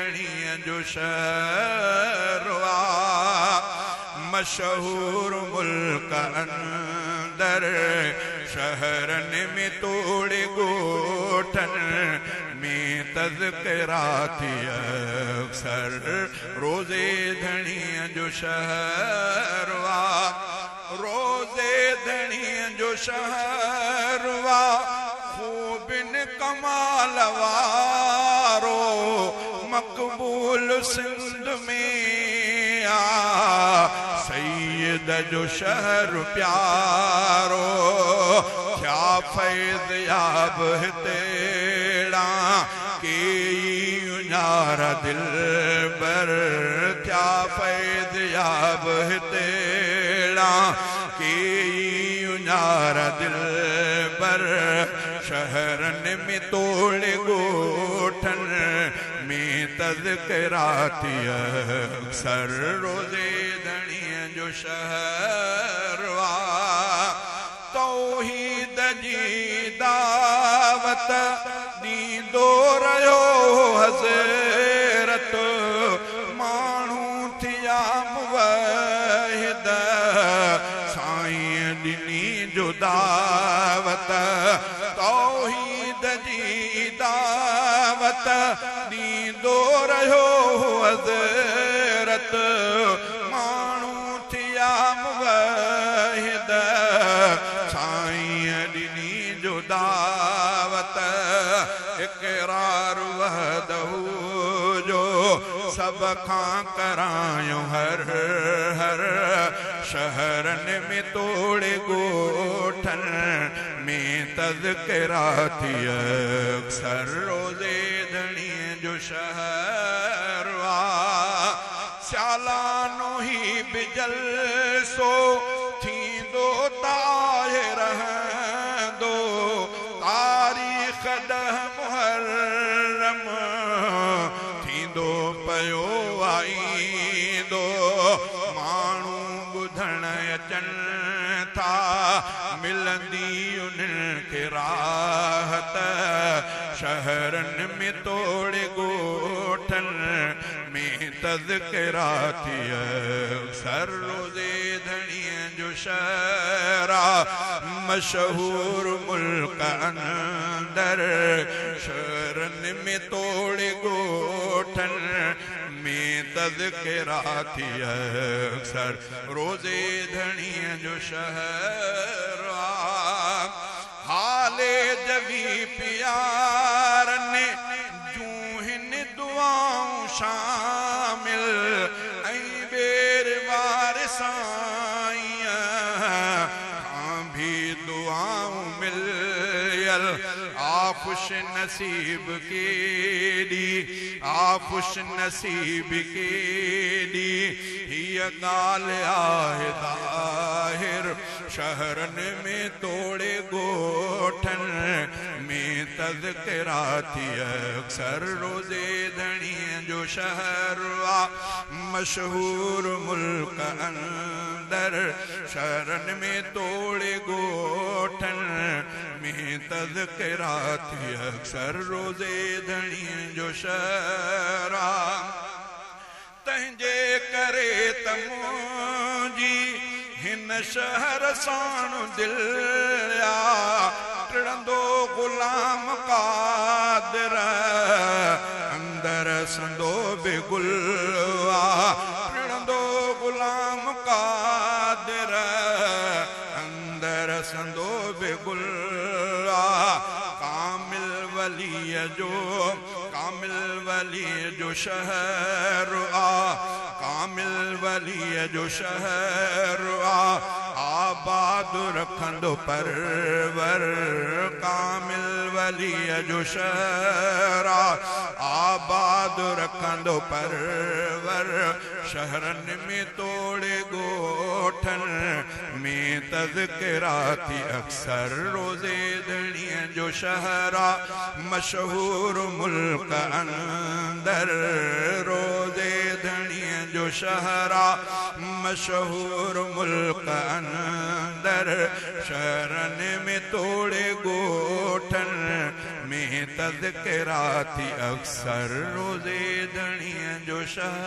धणीअ जो शहर आ मशहूर मुल्क अंदर शहरनि में तोड़े ॻोठनि में तज़किरा थी अक्सर रोज़े धणीअ जो शहर आ रोज़े धणीअ जो शहर आ खूबिन कमाल वारो मक़बूल सिंध में आ सैयद जो शहर प्यारो थिया फैज़ याब हितेड़ा केई उञारा दिलबर थिया फैज़ याब हितेड़ा केई उञारा दिलबर शहरनि में तोड़े ॻोठनि में तज़किरा थी अक्सर रोज़े धणीअ जो शहर आ तौहीद जी दावत ॾींदो रहियो हज़रत माण्हू थिया मुवहिद साईं ॾिनी जो दावत तौहीद जी दावत ॾींदो रहियो हज़रत माण्हू थिया मुवहिद साईं ॾिनी जो दावत इकरार वहदहू जो सभ खां करायूं हर हर शहरनि में तोड़े ॻोठनि में तज़किरा थी अक्सर रोज़े धणीअ जो शहर आ सालानो ही बि जलसो थींदो त आहे रहंदो तारीख़ 10 मुहर्रम थींदो पियो आईंदो माण्हू ॿुधण अचनि था मिलंदी उन्हनि खे राहत शहरनि में तोड़े ॻोठनि में तज़किरा थी अक्सर रोज़े धणीअ जो शहर आ मशहूर मुल्क अंदर शहरनि में तोड़े ॻोठनि में तज़किरा थी अक्सर रोज़े धणीअ जो शहर आ हाले जवी प्यारनि जूं हिन दुआऊं शामिल ऐं ॿेर वार साईं खां बि दुआऊं मिलियल आ ख़ुशि नसीब केॾी आ ख़ुशि नसीब केॾी हीअ ॻाल्हि आहे ज़ाहिर शहरनि में तोड़े ॻोठनि में तज़किरा थी अक्सर रोज़े धणीअ जो शहर आ मशहूर मुल्क अंदर शहरनि में तोड़े ॻोठनि में तज़किरा थी अक्सर रोज़े धणीअ जो शहर आ तंहिंजे करे त मुंहिंजी हिन शहर साण दिलि आ टिड़ंदो ग़ुलाम क़ादिर अंदर संदो बि गुल आ टिड़ंदो ग़ुलाम क़ादिर अंदर संदो बि गुल आ कामिल वलीअ जो कामिल वलीअ जो शहर आ कामिल वलीअ जो शहर आ आबाद रखंदो परवर कामिल वलीअ जो शहर आ आबाद रखंदो परवर शहरनि में तोड़े ॻोठनि में तज़किरा थी अक्सर रोज़े धणीअ जो शहर आ मशहूर मुल्क अंदर रोज़े धणीअ जो शहर आ मशहूर मुल्क अंदर शहरनि में तोड़े ॻोठनि में तज़किरा थी अक्सर रोज़े धणी। جو شهر.